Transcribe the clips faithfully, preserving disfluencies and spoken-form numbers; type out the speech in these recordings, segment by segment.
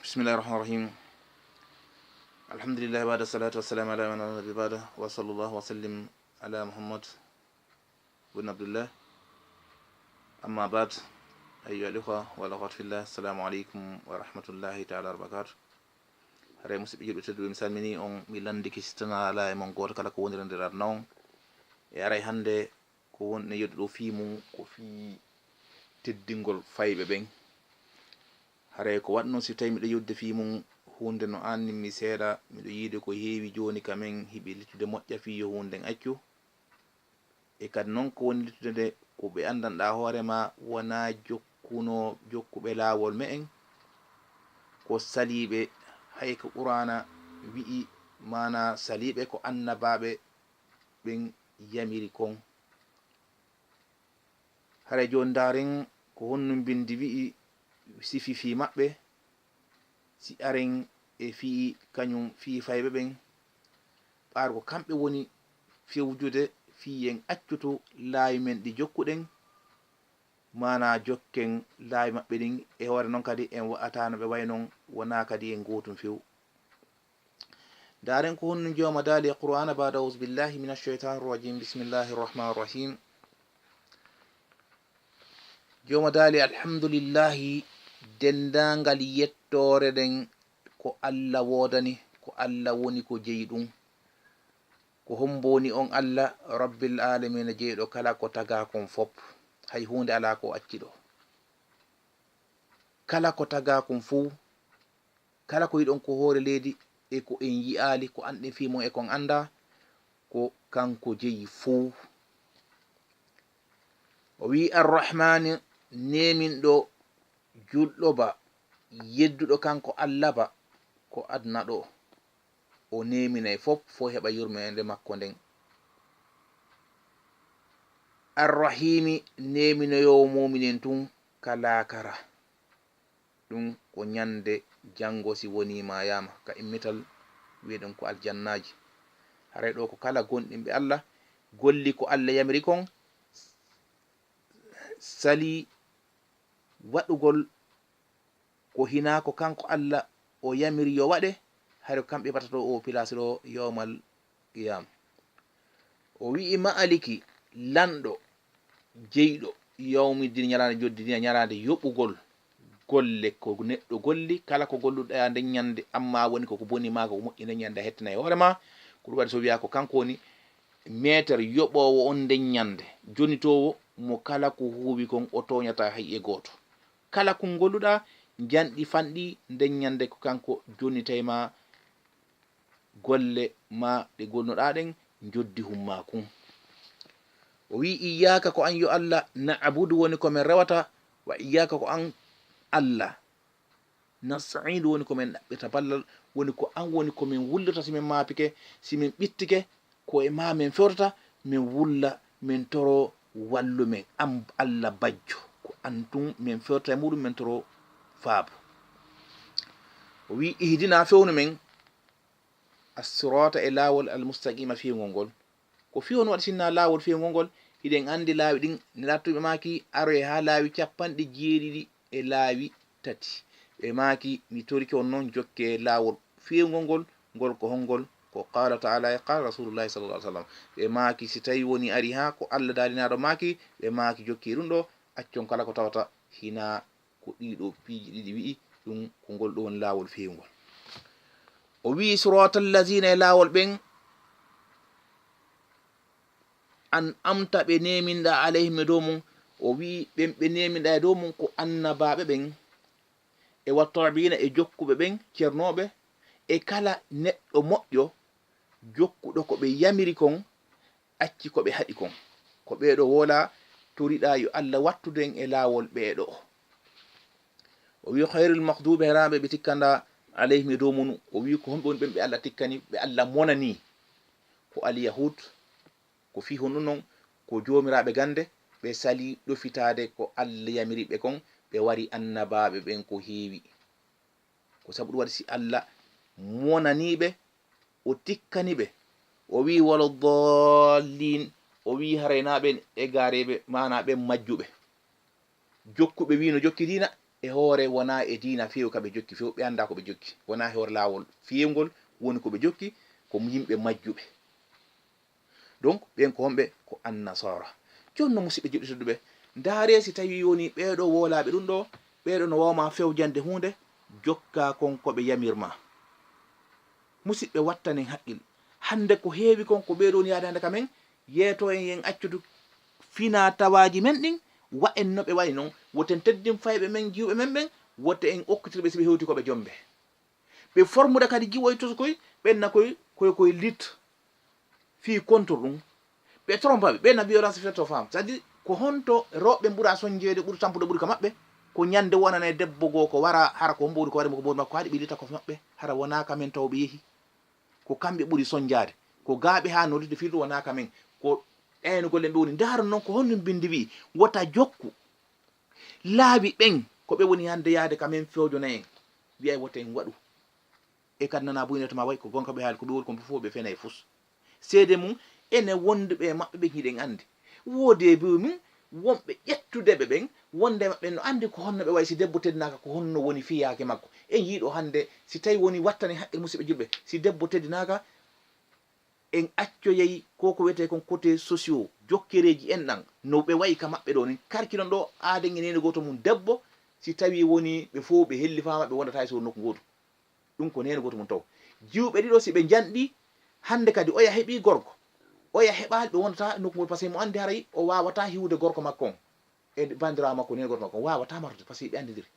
بسم الله الرحمن الرحيم. الحمد لله بعد الصلاة والسلام على من لا نبي بعده، وصلى الله وسلم على محمد بن عبد الله. أما بعد، أيها الإخوة والأخوات في الله، السلام عليكم ورحمة الله تعالى وبركاته. Haray, musidɓe julɓe tedduɓe, mi salmini on, mi landike, si tana ala e mon gooto kala ko woniri nder aduna on. E aray hannde, ko wonɗen yewtude ɗo fii mum, ko fii teddingol fayɓe ɓen. Haray ko waɗi non, si tawi miɗo yewtude fii mum huunde no annimmi seeɗa, miɗo yiide ko heewi jooni ka men hiɓe littude moƴƴa fii yo huunde nden accu. E kadi non ko woni littude nde, ko ɓe anndanɗaa hoore maa wonaa jokkuno, jokkuɓe laawol me'en, ko saliiɓe, hay ko Qur'aana wi'i, maanaa saliiɓe ko annabaaɓe ɓen yamiri kon. Haray jooni ndaaren ko honno mbinndi wi'i sifi fii maɓɓe, si aren e fii kañum fii fayɓe ɓen, ɓaar ko kamɓe woni fewjude fii en accutu laawi men ɗi jokkuɗen, maanaa jokken laawi maɓɓe ɗin, e hoore non kadi en wa'ataano ɓe way non, wonaa kadi en gootum few. Ndaaren ko honno Jooma daali e Qur'aana, baada auzu billahi mina shaytaani rajim, bismillahi rahmaani rahim. Jooma daali, alhamdulillahi, denndaangal yettoore ɗen ko Alla woodani, ko Alla woni ko jeyi ɗum. Ko hombo woni on Alla, Rabbil aalamiina, jeyɗo kala ko tagaa kon fop, hay huunde alaa ko acci ɗo. Kala ko tagaa kon fow, kala ko yiɗon ko hoore leydi e ko en yi'aali, ko anɗen fii mum e kon anndaa, ko kanko jeyi fow. O wi'i, Arrahmaani, neeminɗo, julɗo ba, yedduɗo kanko Alla ba, ko aduna ɗo. O neeminay fop, fow heɓa yurmeende makko nden. Arrahiimi, neeminoyoowo muuminen tun ka laakara. Ɗum ko ñande janngo, si wonii maayaama, ka immital wi'eɗen ko aljannaaji. Haray ɗo ko kala gomɗinɓe Alla, golli ko Alla yamiri kon, salii waɗugol ko hinaa ko kanko Alla o yamiri yo waɗe, haray ko kamɓe heɓata ɗo oo pilaasi ɗo yawmal qiyaama. O wi'i, Maaliki, lanɗo, jeyɗo, yawmiddin, ñalaande joddi dina, ñalaande yoɓugol golle ko neɗɗo golli, kala ko golluɗaa nden ñande, amma woni ko ko boni maa ko ko moƴƴi nden ñande, a hettinay hoore maa. Ko ɗum waɗi so wi'aa ko kanko woni meeter yoɓoowo on nden ñande, jonitoowo mo kala ko huuwi kon, o tooñataa hay e gooto. Kala ko ngolluɗaa, njanɗi fanɗi nden ñande, ko kanko jonnitay maa golle maa ɗe ngolluɗaa ɗen, njoddihun maa kun. O wi'i, Iyyaaka, ko an yo Alla, na'budu, woni ko men rewata, wa iyyaaka, ko an Alla, nasta'iinu, woni ko men ɗaɓɓirta ballal, woni ko an woni ko men wullirta si men maapike, si men ɓittike, ko e maa men fewtata, men wulla, men toro wallu men, an Alla bajjo, ko an tun men fewtata e muɗum, men toro faabo. O wi'i, Ihdinaa, fewnu men, as-siraata, e laawol, al-mustaqiima, fewngol ngol. Ko fii honɗun waɗi si wonaa laawol fewngol ngol? Hiɗen anndi laawi ɗin, Nelaaɗo tun ɓe maaki, aroye haa laawi cappanɗe jeeɗiɗi e laawi tati. Ɓe maaki, mi torike on non, jokkee laawol fewngol ngol, ngol ko honngol? Ko qaala ta'aalaa e qaala Rasuulullaahi sallallaahu alayhi wa sallam. Ɓe maaki, si tawii wonii arii haa ko Alla daalinaaɗo maaki, ɓe maaki, jokkee ɗum ɗoo, accon kala ko tawata hinaa ko ɗii ɗoo piiji ɗiɗi wi'i, ɗum ko ngol ɗoo woni laawol fewngol. O wi'i, siraatal laziina, e laawol ɓen an'amta, ɓe neeminɗaa, alayhim, e dow mum. O wi'i, ɓen ɓe neeminɗaa e dow mum ko annabaaɓe ɓen, e wattaabiina, e jokkuɓe ɓen, cernooɓe, e kala neɗɗo moƴƴo jokkuɗo ko ɓe yamiri kon, acci ko ɓe haɗi kon. Ko ɓee ɗoo wowlaa, toriɗaa yo Alla wattudu en e laawol ɓee ɗoo. O wi'i, ghayril maghduubi, hinaa ɓe ɓe tikkanɗaa, alayhim, e dow mum. O wi'i, ko homɓe woni ɓen ɓe Alla tikkani, ɓe Alla monani? Ko alyahuud, ko fii honɗun non? Ko joomiraaɓe gannde, ɓe salii ɗofitaade ko Alla yamiri ɓe kon, ɓe wari annabaaɓe ɓen ko heewi. Ko sabu ɗum waɗi si Alla monanii ɓe, o tikkani ɓe, o wi'i, wala daalliin, o wi'i haray naa ɓen egareeɓe, maanaa ɓen majjuɓe. Jokkuɓe wi'i no jokki diina, E hoore wonaa e diina feewi ka ɓe jokki feewi, ɓe anndaa ko ɓe jokki. Wonaa e hoore laawol feewngol woni ko ɓe jokki, ko yimɓe majjuɓe. Donc, ɓen ko homɓe? Ko Annasaara. Jooni no, musidɓe juulɓe tedduɓe, ndaaree si tawii woni ɓee ɗoo woolaaɓe ɗum ɗoo, ɓee ɗoo no waawa ma fewjande huunde, jokkaa kon ko ɓe yamir ma. Musidɓe, wattanen haqqil. Hannde ko heewi kon ko ɓee ɗoo woni yaade hannde ka men, yeeto en, en accudu fina tawaaji men ɗin, wa en no ɓe wayi non, woten teddin fayɓe men, jiwɓe men ɓen, wote en okkitir ɓe si ɓe hewti ko ɓe jombe. Ɓe formude kadi jiwoy tosokoy, ɓen na koy, koy, koy lit fii contre ɗum. Ɓe trompa ɓe, ɓe na violence faite aux femmes. C'est-à-dire, ko honto rewɓe ɓura sonjeede, ɓuri tampude ɓuri ka maɓɓe? Ko ñande wonana e debbo goo ko wara, hara ko hombo woni ko wari mo, ko mboɗo makko haɗi ɓe lita ko maɓɓe, hara wonaa ka men taw ɓe yehi. Ko kamɓe ɓuri sonjaade. Ko gaaɓe haa noddude firdu wonaa ka men. Ko ɗaynugol en ɓe woni. Ndaara non ko honɗum bindi wi'i, wota jokku laawi ɓen ko ɓe woni hannde yaade ka men fewjona en. Wi'ay wote en waɗu. E kadi nana buyinata ma way ko gonka ɓe haali ko ɓe woni kon fof ɓe fenay fus. Seede mum, ene wonduɓe e maɓɓe ɓen hiɗen anndi. Woodi e buy mum, wonɓe ƴettude ɓe ɓen, wonde maɓɓe no anndi ko honno ɓe wayi si debbo teddinaaka, ko honno woni fiyaake makko. En yiiɗo hannde, si tawi woni wattane haqqil musidɓe julɓe, si debbo teddinaaka, en accoyay ko ko wiyetee kon côté sociaux, jokkereeji en ɗan, no ɓe wayi ka maɓɓe ɗoo nin. Karki non ɗoo, aaden e neene gooto mum debbo, si tawi woni ɓe fof ɓe hellifaama, ɓe wondataa e so nokku gootu. Ɗum ko neene gooto mum taw. Jiwɓe ɗiɗo, si ɓe njanɗi, hannde kadi oya heɓi gorko, oya heɓaali, ɓe wondataa nokku gootu, par ce que mo anndi haray o waawataa hiwude gorko makko on e banndiraawo makko, neene gooto makko on, waawataa martude, par ce que ɓe anndidiri.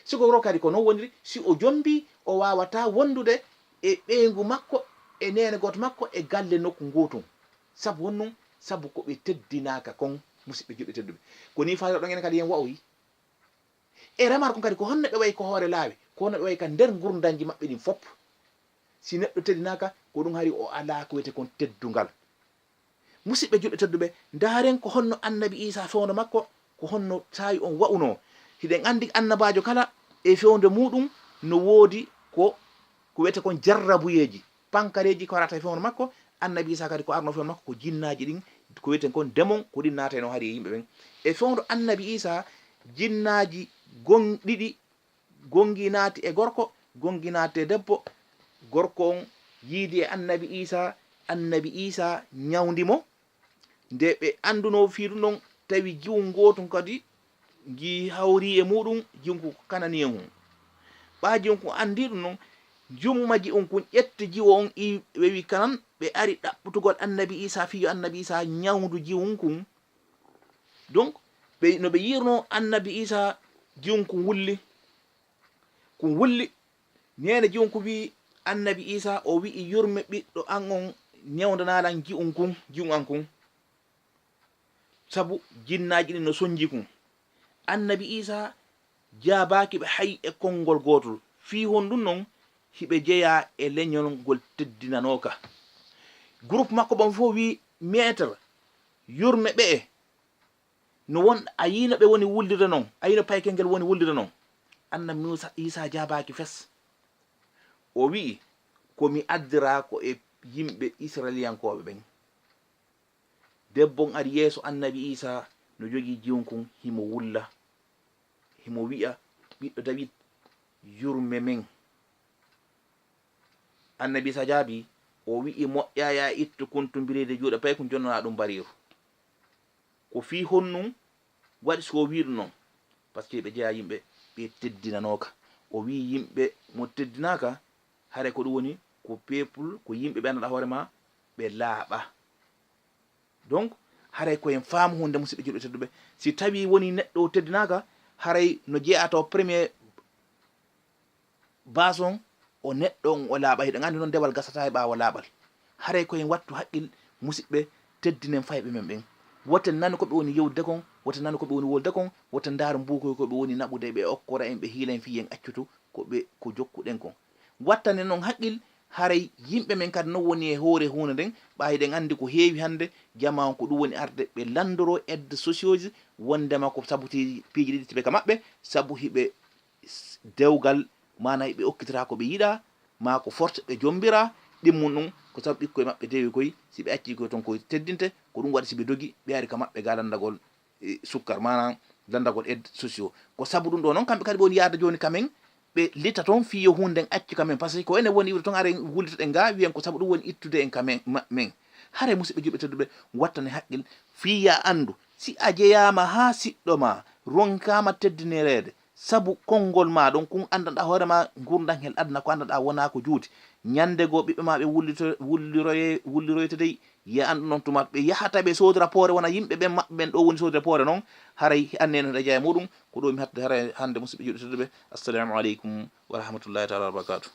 Si ko gorko kadi ko non woniri, si o jombii, o waawataa wondude e ɓeyngu makko, e neene gooto makko, e galle nokku ngootu. Sabu honɗum? Sabu ko ɓe teddinaaka kon, musidɓe julɓe tedduɓe. Ko nii faalirɗon enen kadi en wa'oyi. E remar kon kadi, ko honno ɓe wayi ko hoore laawi, ko honno ɓe wayi ka nder ngurndanji maɓɓe ɗin fof. Si neɗɗo teddinaaka, ko ɗum hari o alaa ko wiyetee kon teddungal. Musidɓe julɓe tedduɓe, ndaaren ko honno Annabi Iisaa fewndo makko, ko honno saa'i on wa'unoo. Hiɗen anndi annabaajo kala e fewndo muuɗum no woodi ko, ko wiyetee kon jarrabuyeeji, pankareeji ko arata e fewndo makko. Annabi Iisaa kadi ko arnoo fewndo makko ko jinnaaji ɗin, ko wiyetee kon demon, ko ɗin naatayno hari e yimɓe ɓen. E fewndo Annabi Iisaa, jinnaaji gon-, ɗiɗi gonngi naati e gorko, gonngi naati e debbo. Gorko on yiidi e Annabi Iisaa, Annabi Iisaa ñawndi mo. Nde ɓe anndunoo fii ɗum ɗon, tawi jiwun ngootun kadi ngi hawrii e muuɗum, jiwun kun ko kanani e hun. Ɓaa jiwun kun anndii ɗum ɗon, jumma jiwun kun ƴetti jiwo on, i wewi kanan, ɓe ari ɗaɓɓutugol Annabi Iisaa fii yo Annabi Iisaa ñawndu jiwun kun. Donc, ɓe, no ɓe yi'irnoo Annabi Iisaa, jiwun kun wulli. Kun wulli. Neene jiwun kun wi'i Annabi Iisaa, o wi'i, "Yurme ɓiɗɗo an on, ñawndanaa lan jiwun kun, jiwun an kun. Sabu jinnaaji ɗin no sonji kun." Annabi Iisaa jaabaaki ɓe hay e konngol gootol. Fii honɗum non? Hiɓe jeyaa e leñol ngol teddinanooka. Groupe makko ɓon fof wi'i, "Maître, yurme ɓe'e, no won, a yiino ɓe woni wuldirde non, a yiino paykel ngel woni wuldirde non?" Annabi Muusaa, Iisaa jaabaaki fes. O wi'i, "Ko mi addiraa ko e yimɓe Israeliyankooɓe ɓen." Debbo on ari yeeso Annabi Iisaa, no jogii jiwun kun, himo wulla, himo wi'a, "Ɓiɗɗo Dawid, yurme men." Annabi Iisaa jaabii, o wi'i, "Moƴƴaa, yaa ittu kuntumbireede juuɗe paykun, jonnanaa ɗum bariiru." Ko fii honɗum waɗi si o wi'i ɗum non? Par ce que ɓe jeyaa yimɓe ɓe teddinanooka. O wi'i yimɓe mo teddinaaka, haray ko ɗum woni ko peuple, ko yimɓe ɓe anndanɗaa hoore maa, ɓe laaɓaa. Donc, haray ko en faamu huunde, musidɓe julɓe tedduɓe. Si tawii woni neɗɗo o teddinaaka, haray no jeyaa taw premier base on, o neɗɗo on o laaɓaa. Hiɗen anndi non dewal gasataa e ɓaawo laaɓal. Haray ko en wattu haqqil, musidɓe, teddinen fayɓe men ɓen. Woten nanu ko ɓe woni yewtude kon, woten nanu ko ɓe woni wolde kon, woten ndaaru mbuukoy ko ɓe woni naɓude, ɓe okkora en, ɓe hiila en fii en accutu ko ɓe, ko jokkuɗen kon. Wattanen non haqqil, haray yimɓe men kadi non woni e hoore huunde nden, ɓaa hiɗen anndi ko heewi hannde, jamaa on ko ɗum woni arde ɓe lanndoroo aide sociaux ji, wonndema ko sabu ti-, piiji ɗiɗi tiɓe ka maɓɓe, sabu hiɓe s-, dewgal, maanaa hiɓe okkitira ko ɓe yiɗaa, maa ko force ɓe jombiraa, ɗimmun ɗum ko sabu ɓikkoy maɓɓe dewi koy, si ɓe accii koy ton koy teddinte, ko ɗum waɗi si ɓe dogi, ɓe ari ka maɓɓe ga lanndagol, e, sukkar, maanaa lanndagol aide sociaux. Ko sabu ɗum ɗo noon, kamɓe kadi ɓe woni yahde jooni ka men, ɓe litta toon fii yo huunde nden accu ka men, par ce que ko enen woni iwde toon, ara en wullita ɗen ga, wiyen ko sabu ɗum woni ittude en ka men, ma-, men. Haray, musidɓe julɓe tedduɓe, wattane haqqil fii ya anndu, si a jeyaama haa siɗɗo ma, ronkaama teddinereede, sabu konngol ma ɗon, kun anndanɗaa hoore ma, ngurndan hel aduna ko anndanɗaa wonaa ko juuti. Ñannde goo ɓiɓɓe ma ɓe wullito-, wulliroye-, wulliroyte dey, ya anndu noon tuma ɓe yahata ɓe soodira poore, wona yimɓe ɓen maɓɓe ɓen ɗo woni soodira poore noon, haray annene no ɗa jeyaa e muɗum. Ko ɗo mi hatta haray hannde, musidɓe julɓe tedduɓe. Assalamu aleykum wa rahmatullahi taala wa barakatuh.